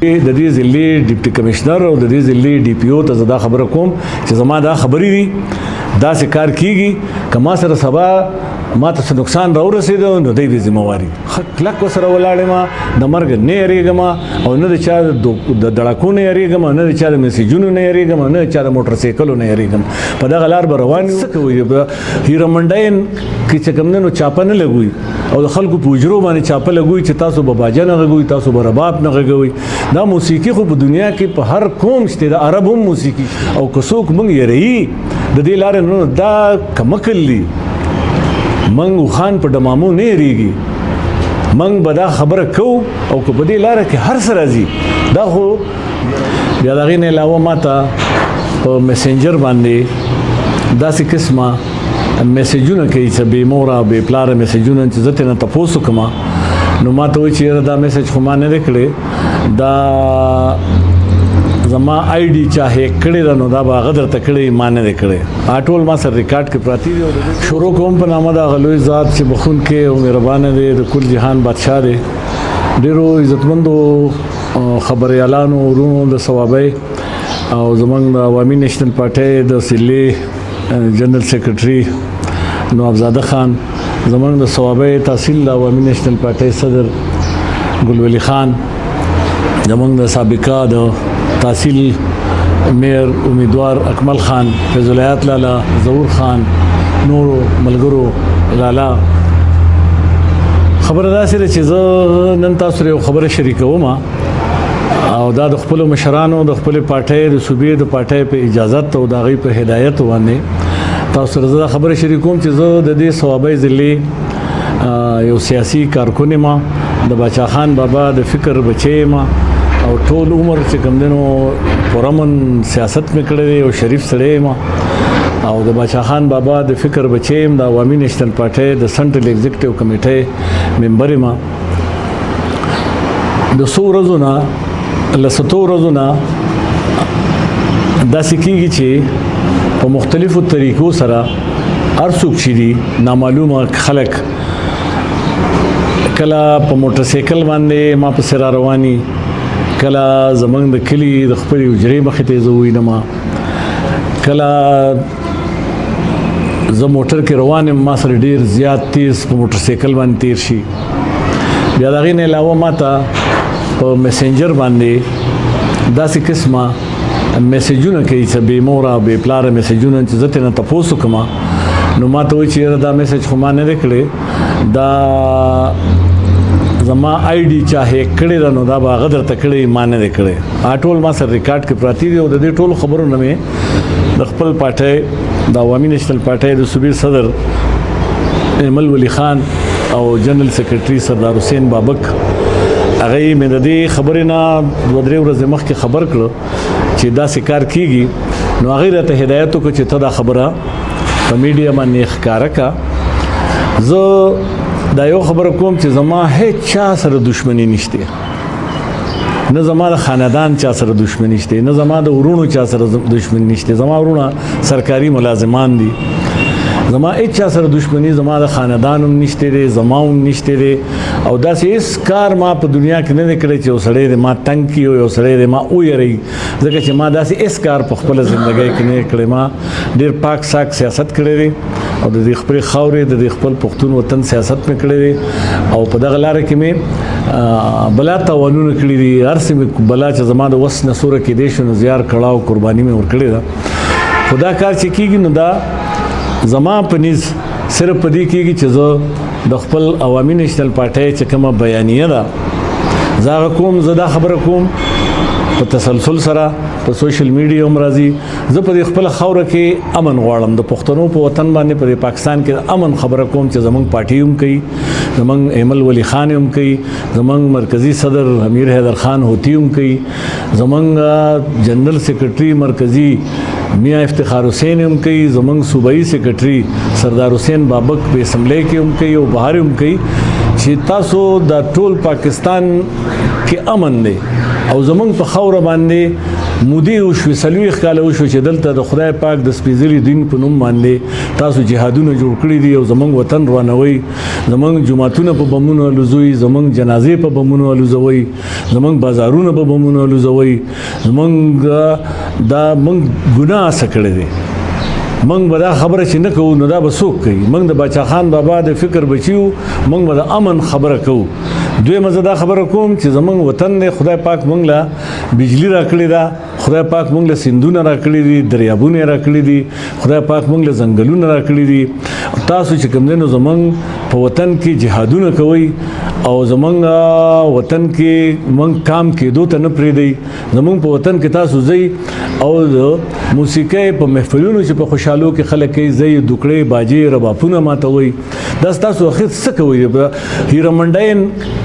د دې ضلع ډیپټي کمشنر او د دې ضلع ډي پی او ته زه دا خبره کوم چې زما دا خبرې دي، داسې کار کیږي. که ما سره سبا ما ته څه نقصان راورسېده نو دی به ذمه واري. ښه کلک ورسره ولاړ یم، د مرګ نه یریږم او نه د چا د دړکو نه یریږم، نه د چا د میسجونو نه یریږم، نه د چا د موټر سایکلو نه یریږم. په دغه لار به روان یو. څه کوي هیره منډین کې چې کوم دی نو چاپه نه لګوي او د خلکو په حجرو باندې چاپه لګوي چې تاسو به باجه نه غږوي، تاسو به رباب نه غږوي. دا موسیقي خو په دنیا کې په هر قوم شته، د عرب هم موسیقي. او که څوک موږ یریي د دې لارې نو دا کمکل دي. موږ اوښان په ډمامو نه یریږي، موږ به دا خبره کوو او که په دې لاره کې هر څه راځي. دا خو بیا د هغې نه علاوه ما ته په میسنجر باندې داسې قسمه میسجونه کوي چې بې موره بې پلاره میسجونه، چې زه ترې نه تپوس وکړم نو ما ته وایي چې یاره دا میسج خو ما نه دی کړی، دا زما آی ډي چا هیک کړې ده، نو دا به هغه درته کړی، ما نه دی کړی. هغه ټول ما سره ریکارډ کې پراتی دي. شروع کوم په نامه د هغه لوی ذات چې بخښونکی او مهربانه دی، د کل جهان بادشاه دی. ډېرو عزتمندو خبریالانو وروڼو د صوابۍ او زمونږ د عوامي نېشنل پارټۍ د ضلع جنرل سیکرټري نوابزاده خان، زمونږ د صوابۍ تحصیل د عوامي نېشنل پارټۍ صدر ګل ولي خان، زمونږ د سابقه د تحصیل میر امیدوار اکمل خان، فیض الحیات لالا، ظهور خان، نورو ملګرو لالا، خبره داسې ده چې زه نن تاسو سره یو خبره شریکوم او دا د خپلو مشرانو، د خپلې پارټۍ، د صوبې د پارټۍ په اجازت او د هغوی په هدایت باندې تاسو سره زه دا خبره شریکوم چې زه د دې صوابۍ ضلع یو سیاسي کارکن یم، د باچا خان بابا د فکر بچی یم او ټول عمر چې کوم دی نو پرامن سیاست مې کړی دی او شریف سړی یم او د باچا خان بابا د فکر بچی یم. د عوامي نېشنل پارټۍ د سنټرل ایگزیکټیو کمیټۍ ممبر یم. د څو ورځو نه، له ستو ورځو نه داسې کېږي چې په مختلفو طریقو سره هر څوک چې دي، نامعلومه خلک، کله په موټر سایکل باندې ما پسې را رواني، کله زمونږ د کلي د خپلې حجرې مخې ته زه ووینم، کله زه موټر کې روان یم، ما سره ډیر زیات تیز په موټر سایکل باندې تیر شي. بیا د هغې نه علاوه ما ته په میسنجر باندې داسې قسمه میسجونه کوي چې بې موره بې پلاره میسجونه، چې زه ترې نه تپوس وکړم نو ما ته وایي چې یاره دا میسج خو ما نه دی کړی، دا زما آی ډي چا هیک کړې ده، نو دا به هغه درته کړی، ما نه دی کړی. هغه ټول ما سره ریکارډ کې پراتی دي. او د دې ټولو خبرو نه مې د خپل پارټۍ، د عوامي نېشنل پارټۍ د صوبې صدر ایمل ولي خان او جنرل سیکرټري سردار حسین بابک، هغه مې د دې خبرې نه دوه درې ورځې مخکې خبر کړو چې داسې کار کیږي. نو هغه راته هدایت وکړ چې ته دا خبره په میډیا باندې ښکاره کا. زه دا یو خبره کوم چې زما هیڅ چا سره دښمني نشته، نه زما د خاندان چا سره دښمني شته، نه زما د ورونو چا سره دښمني نشته. زما ورونه سرکاري ملازمان دي. زما هیڅ چا سره دښمني زما د خاندان هم نشته دی، زما هم نشته دی. او داسې هیڅ کار ما په دنیا کې نه دی کړی چې یو سړی دی ما تنګ کړي او یو سړی دی ما ویروي، ځکه چې ما داسې هیڅ کار په خپله زندګۍ کې نه دی کړی. ما ډېر پاک ساک سیاست کړی دی او د دې خپلې خاورې، د دې خپل پښتون وطن سیاست مې کړی دی او په دغه لاره کې مې بلا تاوانونه کړي دي. هر څه مې بلا چې زما د وس نه سوره کېدای شو نو زیار کړه او قرباني مې ورکړې ده. خو دا کار چې کېږي نو دا زما په نیز صرف په دې کېږي چې زه د خپل عوامي نېشنل پارټۍ چې کومه بیانیه ده زه هغه کوم. زه دا خبره کوم په تسلسل سره، په سوشل میډیا هم راځي. زه په دې خپل خاوره کې امن غواړم، د پښتنو په وطن باندې په دې پاکستان کې امن خبره کوم چې زمونږ پارټي هم کوي، زمونږ ایمل ولی خان هم کوي، زمونږ مرکزی صدر امیر حیدر خان هوتی هم کوي، زمونږ جنرل سیکرټري مرکزی میاں افتخار حسین هم کوي، زمونږ صوبایي سیکرټري سردار حسین بابک په اسمبلی کې هم کوي او بهر هم کوي چې تاسو د ټول پاکستان کې امن دی او زمونږ په خاوره باندې مودې وشوې، 40 کاله وشو چې دلته د خدای پاک د سپېڅلي دین په نوم باندې تاسو جهادونه جوړ کړي دي او زمونږ وطن روانوئ، زمونږ جوماتونه په بمونو الوزوئ، زمونږ جنازې په بمونو الوزوئ، زمونږ بازارونه په بمونو الوزوئ. زمونږ دا مونږ ګناه څه کړې دي؟ مونږ به دا خبره چې نه کوو نو دا به څوک کوي؟ مونږ د باچا خان بابا د فکر بچیو، مونږ به د امن خبره کوو. دویمه زه دا خبره کوم چې زمونږ وطن دی، خدای پاک مونږ له بجلی راکړې ده، خدای پاک مونږ له سیندونه راکړي دي، دریابونه راکړي دي، خدای پاک مونږ له ځنګلونه راکړي دي. تاسو چې کوم دی نو زمونږ په وطن کې جهادونه کوئ او زمونږ وطن کې مونږ کام کېدو ته نه پرېږدئ. زمونږ په وطن کې تاسو ځئ او د موسیقۍ په محفلونو چې په خوشحالو کې خلک کوي ځئ، دوکړې باجې ربابونه ماتوئ. دا ستاسو اخر څه کوئ؟ هیره منډین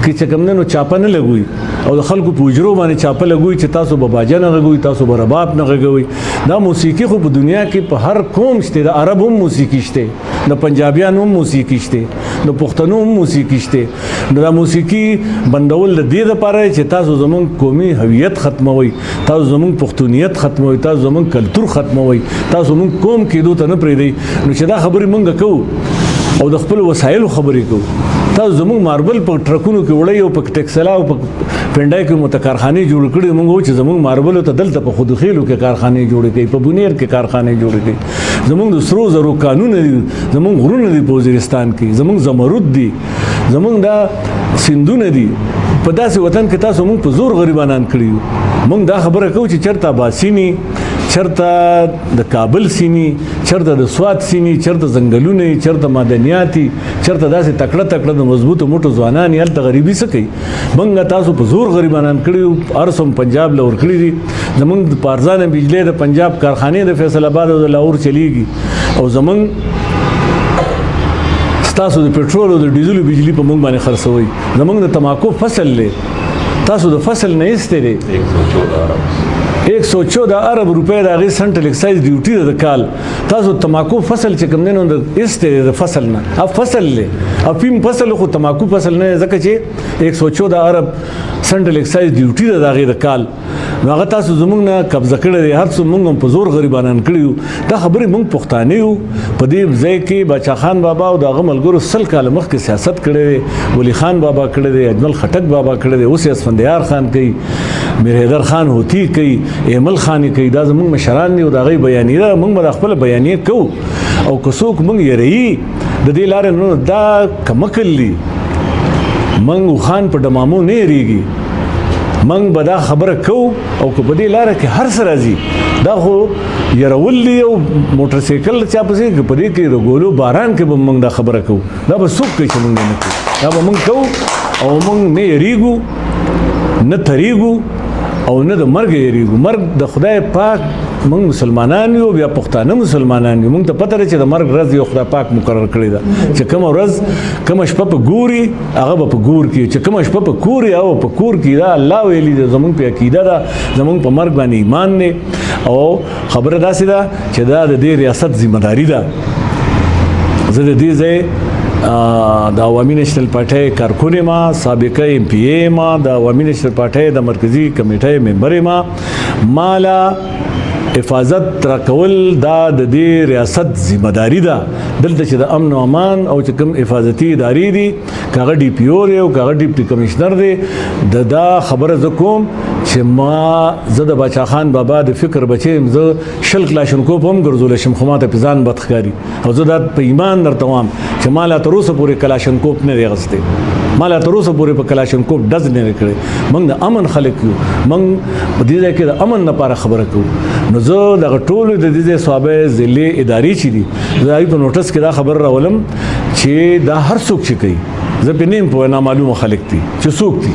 کې چې کوم دی نو چاپه نه لګوي او د خلکو په حجرو باندې چاپه لګوي چې تاسو به باجه نه غږوي، تاسو به رباب نه غږوي. دا موسیقي خو په دنیا کې په هر قوم شته، د عرب هم موسیقي شته، د پنجابیانو هم موسیقي شته، د پښتنو هم موسیقي شته. نو دا موسیقي بندول د دې لپاره چې تاسو زمونږ قومي هویت ختموئ، تاسو زمونږ پښتونیت ختموئ، تاسو زمونږ کلتور ختموئ، تاسو مونږ قوم کېدو ته نه پرېږدئ. نو چې دا خبرې مونږ کوو او د خپلو وسایلو خبرې کوو، تاسو زمونږ ماربل په ټرکونو کې وړئ او په ټیکسلا او په پنډای کې مو ته کارخانې جوړې کړې. مونږ وو چې زمونږ ماربلو ته دلته په خودخېلو کې کارخانې جوړې کړي، په بونیر کې کارخانې جوړې کړي. زمونږ د سرو زرو کانونه دي، زمونږ غرونه دي په وزیرستان کې، زمونږ زمرد دي، زمونږ دا سیندونه دي. په داسې وطن کې تاسو مونږ په زور غریبانان کړي یو. مونږ دا خبره کوو چې چېرته اباسیني، چېرته د کابل سیني، چېرته د سوات سیني، چېرته ځنګلونه، چېرته معدنیات، چېرته داسې تکړه تکړه د مضبوطو موټو ځوانان یې، هلته غریبي څه کوي؟ مونږ تاسو په زور غریبانان کړي یو، هر څه پنجاب له ورکړي دي. زمونږ په ارزانه بجلۍ د پنجاب کارخانې د فیصل اباد او د لاهور چلیږي او زمونږ ستاسو د پټرول او د ډیزلو بجلی په مونږ باندې خرڅوي. زمونږ د تماکو فصل دی، تاسو د فصل نه ایستې دی 114 ارب روپۍ د هغې سنټرل ایکسایز ډیوټي ده د کال. تاسو تماکو فصل چې کوم دی نو د ایستې دی د فصل نه، فصل دی، افیم فصل خو تماکو فصل نه دی، ځکه چې 114 ارب سنټرل ایکسایز ډیوټي ده د هغې د کال. نو هغه تاسو زمونږ نه قبضه کړی دی، هر څه مونږ هم په زور غریبانان کړي یو. دا خبرې مونږ پښتانه یو، په دې ځای کې باچا خان بابا او د هغه ملګرو 100 کاله مخکې سیاست کړی دی، ولي خان بابا کړی دی، اجمل خټک بابا کړی دی، اوس یې اسفندیار خان کوي، میر حیدر خان هوتي کوي، ایمل خان یې کوي. دا زمونږ مشران دي او د هغوی بیانیه ده، مونږ به د خپله بیانیه کوو. او که څوک مونږ یروي د دې لارې نو دا کمکل دي، مونږ اوښان په ډمامو نه یریږي، مونږ به دا خبره کوو. او که په دې لاره کې هر څه راځي، دا خو يرول دي او موټر سایکل چا پسې، که په دې کې د ګولو باران کې به مونږ دا خبره کوو، دا به څوک کوي چې مونږ نه کوو؟ دا به مونږ کوو او مونږ نه یریږو، نه تریږو او نه د مرګ یریږو. مرګ د خدای پاک، مونږ مسلمانان یو، بیا پښتانه مسلمانان یو، مونږ ته پته ده چې د مرګ ورځ یو خدای پاک مقرر کړې ده، چې کومه ورځ کومه شپه په ګوري هغه به په ګور کې، چې کومه شپه په کوري هغه په کور کې. دا الله ویلي ده، زمونږ په عقیده ده، زمونږ په مرګ باندې ایمان دی. او خبره داسې ده چې دا د دې ریاست ذمہ داری ده. زه د دې ځای د عوامي نېشنل پارټۍ کارکون ما، سابقه ایم پي ای ما، د عوامي نېشنل پارټۍ د مرکزي کمیټې ممبر ما، مالا حفاظت راکول دا د دې ریاست ذمہ داری ده. دلته چې د امن او امان او چې کوم حفاظتي ادارې دي، که هغه ډي پي او دی او که هغه ډپټي کمشنر دی، د دا خبره زه کوم چې ما زه د باچا خان بابا د فکر بچی یم، زه 20 کلاشنکوف هم ګرځولی شم، خو ما ته په ځان بد ښکاري. او زه دا په ایمان درته وایم چې ما لا تر اوسه پورې کلاشنکوف نه دی اخیستی، ما لا تر اوسه پورې په کلاشنکوف ډز نه دی کړی. موږ د امن خلک یو، موږ په دې ځای کې د امن لپاره خبره کوو. نو زه دغه ټولو د دې ځای صوابۍ ضلعې ادارې چې دي، زه هغوی په نوټس کې دا خبره راولم چې دا هر څوک چې کوي، زه پرې نه یم پوه، نامعلومه خلک دي چې څوک دي،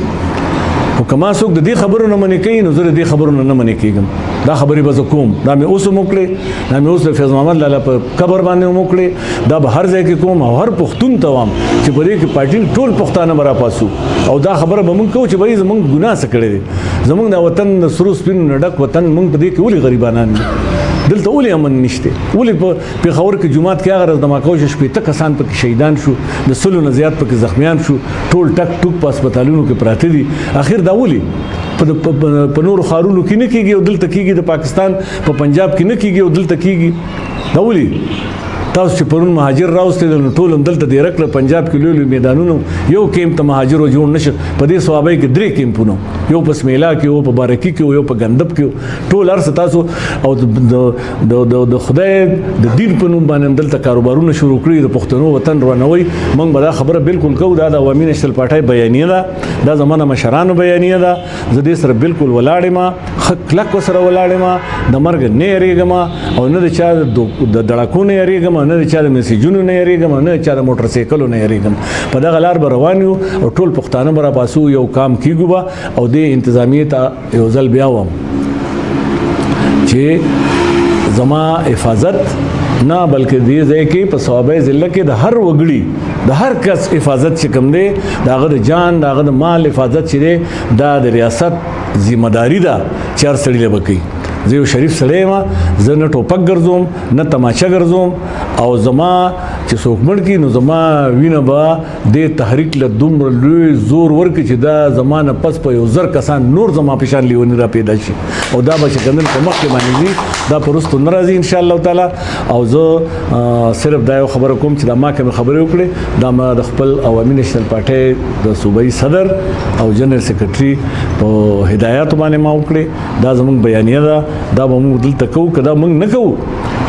خو که ما څوک د دې خبرو نه منې کوي نو زه د دې خبرو نه نه منې کېږم. دا خبرې به زه کوم، دا مې اوس هم وکړې، دا مې اوس د فیض محمد لالا په قبر باندې هم وکړې، دا به هر ځای کې کوم او هر پښتون ته وایم چې په دې کې پارټي ټول پښتانه به راپاڅو او دا خبره به مونږ کوو چې بھائی زمونږ ګناه څه کړې دي، زمونږ دا وطن د سرو سپینو نه ډک وطن، مونږ په دې کې ولې غریبانان یو، دلته ولې امن نشته، ولې په پېښور کې جومات کې هغه ورځ دماکه وشو، 60 کسان پکې شهیدان شو، د 100 نه زیات پکې زخمیان شو، ټول ټک ټوک په هسپتالونو کې پراته دي. اخر دا ولې په په نورو ښارونو کې نه کېږي او دلته کېږي، د پاکستان په پنجاب کې نه کېږي او دلته کېږي؟ دا ولې تاسو چې پرون مهاجر راوستل نو ټول هم دلته دېره کړه؟ پنجاب کې لوی لوی میدانونو یو کیمپ ته مهاجرو جوړ نشو. په دې صوابۍ کې درې کیمپونه، یو په سمیلا کې، یو په بارکی کې، یو په ګندب کې. ټول هر څه تاسو او د خدای د دین په نوم باندې دلته کاروبارونه شروع کړي، د پښتنو وطن روانوي. موږ به دا خبره بالکل کوو. دا د عوامي نېشنل پارټۍ بیانیه ده، دا زمانه مشرانو بیانیه ده. زه دې سره بالکل ولاړ یم، ښه کلک ورسره ولاړ یم. د مرګ نه یریږم او نه د چا د دړکو نه یریږم، نه د چا د میسجونو نه یریږم، نه د چا د موټر سایکلو نه یریږم. په دغه لار به روان یو او ټول پښتانه به راپاسو، یو کام کیږو به. او دې انتظامیې ته یو ځل بیا وم چې زما حفاظت نه، بلکې دې ځای کې په صوابۍ ضلع کې د هر وګړي، د هر کس حفاظت چې کوم دی، د هغه د جان، د هغه د مال حفاظت چې دی، دا د ریاست ذمہ داری ده چې هر سړي له به کوي. زه یو شریف سړی یم، زه نه ټوپک ګرځوم نه تماچه ګرځوم. او زما چې څوک مړ کړي نو زما وینه به دې تحریک له دومره لوی زور ورکړي چې دا زما نه پس په یو زر کسان نور زما په شان لیوني را پیدا شي. او دا به چې کوم په مخکې باندې ځي، دا په وروستو نه راځي ان شاء الله تعالی. او زه صرف دا یو خبره کوم چې دا ما کومې خبرې وکړې، دا ما د خپل عوامي نېشنل پارټۍ د صوبایي صدر او جنرال سیکرټري په هدایاتو باندې ما وکړې. دا زموږ بیانیه ده، دا به موږ دلته کوو. که دا موږ نه کوو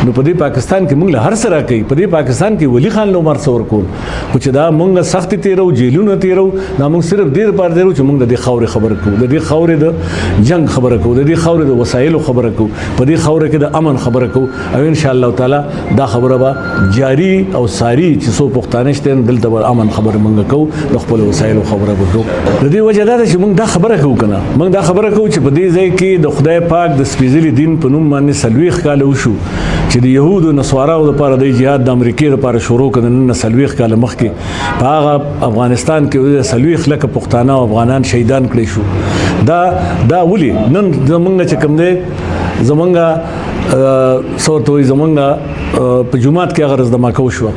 نو په دې پاکستان کې موږ له هر څه راکوي. په دې پاکستان کې ولی خان له عمر څه ورکول، خو چې دا موږ سختې تېرو، جیلونه تېرو، دا موږ صرف دې لپاره تېرو چې موږ د دې خاورې خبره کوو، د دې خاورې د جنگ خبره کوو، د دې خاورې د وسایلو خبره کوو، په دې خاوره کې د امن خبره کوو. او ان شاء الله تعالی دا خبره به جاری او ساری چې څو پښتانه شته دلته به امن خبره موږ کوو، د خپل وسایلو خبره به کوو. د دې وجه دا ده چې موږ دا خبره کوو کنه، موږ دا خبره کوو چې په دې ځای کې د خدای پاک د سپېڅلي دین په نوم باندې 40 کاله وشو چې د یهودو نصاراو لپاره د جهاد د امریکې لپاره شروع کړ. نن 40 کاله مخکې په هغه افغانستان کې 40 لکه پښتانه او افغانان شهیدان کړی شو. دا ولي نن زمونږ چې کوم دی، زمونږ څه ورته وایي، زمونږ په جومات کې هغه ورځ دماکه وشوه.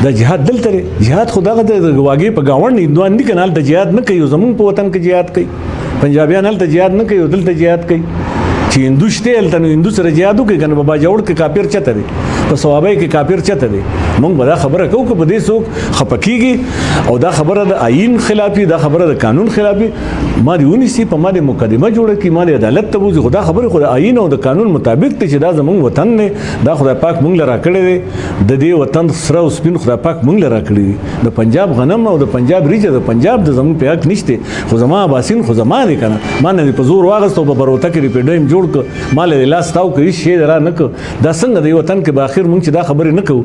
دا جهاد دلته دی. جهاد خو دغه د واګې په ګاونډ هندوان دي که نه، هلته جهاد نه کوي، زمونږ په وطن کې جهاد کوي. پنجابیان هلته جهاد نه کوي، دلته جهاد کوي. چې هندو شته هلته نو هندو سره جهاد وکړي که نه. په باجوړ کې کافر چته دی؟ په صوابۍ کې کافر چته دی؟ مونږ به دا خبره کوو. که په دې څوک خفه کېږي او دا خبره د آئین خلافي، دا خبره د قانون خلافي، ما دې ونیسي، په ما دې مقدمه جوړه کړي، ما دې عدالت ته بوځي. خو دا خبره خو د آئین او د قانون مطابق دی چې دا زمونږ وطن دی، دا خدای پاک مونږ له راکړی دی. د دې وطن سره او سپین خدای پاک مونږ له راکړي دي. د پنجاب غنم او د پنجاب ریجه د پنجاب د زمونږ په حق نشته، خو زما اباسین خو زما دی که نه. ما نه دې په زور واغست او په بروته کې دې په ډیم جوړ کړ، ما له دې لاس تاو کړ، هېڅ شی دې را نه کړ. دا څنګه د وطن کې به اخر مونږ چې دا خبرې نه کوو؟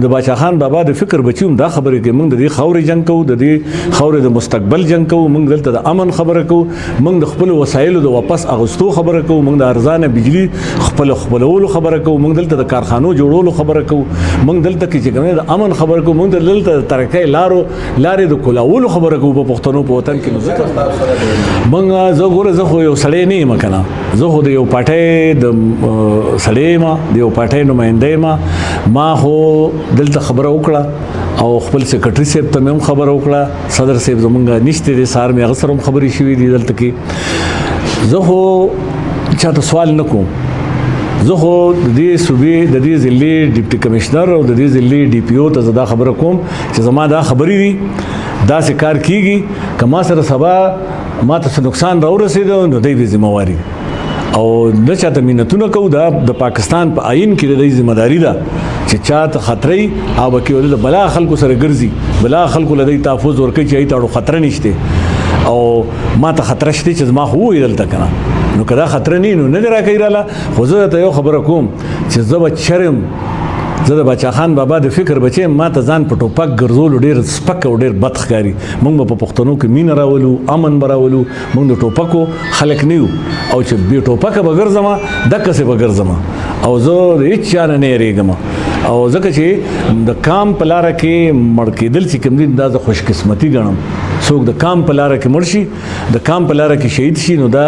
د باچا خان بابا د فکر بچي هم دا خبرې کوي. مونږ د دې خاورې جنګ کوو، د دې خاورې د مستقبل جنګ کوو. مونږ دلته د امن خبره کوو، مونږ د خپلو وسایلو د واپس اغوستو خبره کوو، مونږ د ارزانه بجلی خپل خپلولو خبره کوو، مونږ دلته د کارخانو جوړولو خبره کوو، مونږ دلته کې چې کوم د امن خبره کوو، مونږ دلته د ترقۍ لارو لارې د کولاولو خبره کوو په پښتنو په وطن کې. نو ځکه مونږ، زه ګوره، زه خو یو سړی نه یم که نه، زه خو د یو پارټۍ د سړی یم، د یو پارټۍ نماینده یم. ما خو دلته خبره وکړه او خپل سیکرټري صاحب ته مې هم خبره وکړه. صدر صاحب زمونږ نشته دی، سهار مې هغه سره هم خبرې شوې دي. دلته کې زه خو چاته سوال نه کوم. زه خو د دې صوبې، د دې ضلعې ډپټي کمشنر او د دې ضلعې ډي پي او ته زه دا خبره کوم چې زما دا خبرې دي، داسې کار کیږي. که ما سره سبا ما ته څه نقصان راورسېده نو دی به ذمه واري او نه چاته منتونه کوو. دا د پاکستان په آئین کې د دې ذمہ داری ده چې چاته خطرې او بکې ول بلا خلکو سره ګرځي، بلا خلکو له دې تحفظ ورکړي چې ایته خطر نشته او ما ته خطر شته چې زما خو وې دلته کنه. نو که دا خطر نه نو نه راکې رااله. خو زه ته یو خبره کوم چې زه به چرم، زه د باچا خان بابا د فکر بچی، ما ته ځان په ټوپک ګرځولو ډېر سپک او ډېر بد ښکاري. موږ به په پښتنو کې مینه راولو، امن به راولو. موږ د ټوپکو خلک نه یو او چې بې ټوپکه به ګرځم، دقسې به ګرځم او زه د هېڅ چا نه نه یېرېږم. او ځکه چې د کام په لاره کې مړ کېدل چې کوم دي، دا زه خوشقسمتي ګڼم. څوک د کام په لاره کې مړ شي، د کام په لاره کې شهید شي، نو دا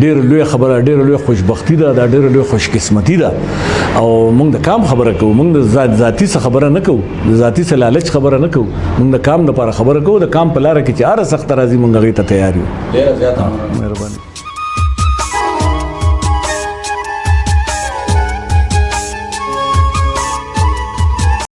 ډېر لوی خبره، ډېر لوی خوشبختی ده، دا ډېر لوی خوشقسمتي ده. او موږ د کام خبره کوو، موږ د ذاتي څه خبره نه کوو، د ذاتي څه لالچ خبره نه کوو. موږ د کام لپاره خبره کوو. د کام په لاره کې چې هره سخته راځي، موږ هغې ته تیار یو. ډیره زیاته مننه. مهرباني.